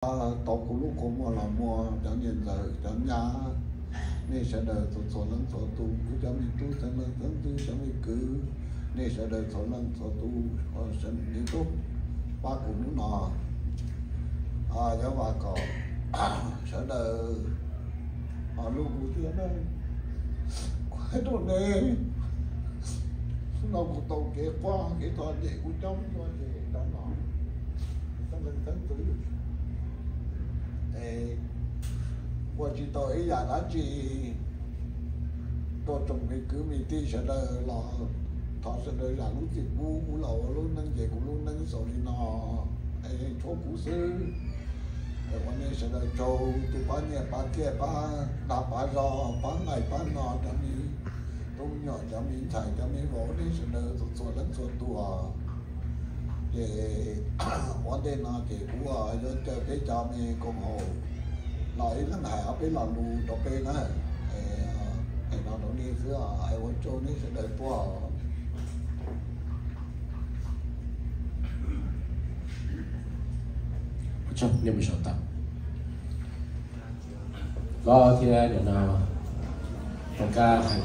tau kuv lub kua muag los muag, cov niam ntxawm cov nyab, nej sawv daws txhua txhua leej txhua tus, kuv cov me tub txheeb leej txheeb ntxwv, cov me kwv, nej sawv daws txhua leej txhua tus, sawv daws tub pab kuv hnub no. Yog vas kom sawv daws ho lub kuv tiag na, kuv hais rau nej, no kuv tau kev quaj kev txom nyem kuv coob nyob ces cov no txheeb leej txheeb ntxwv es ua tsis tau ib yam dab tsi rau tsoom me kwv me tij sawv daws los thov sawv daws zam lub txim pub kuv los ua lub neej ces kuv lub neej xaus li no es tshuav kuv xwb. Ua nej sawv daws tsaug, tus pab nyiaj pab txiaj pab dag pab zog pab nqaij pab no cov me tub me nyuam cov me ntxhais cov me vauv nej sawv daws txhua txhua leej txhua tus. Ces ua ntej no ces kuv yuav caw peb cov me koom haum los ib leeg hais ob peb lo lus rau peb na. Hais no rau nej xwb, hais ua tsaug nej sawv daws tuaj. Los thiab nim no rov qab hais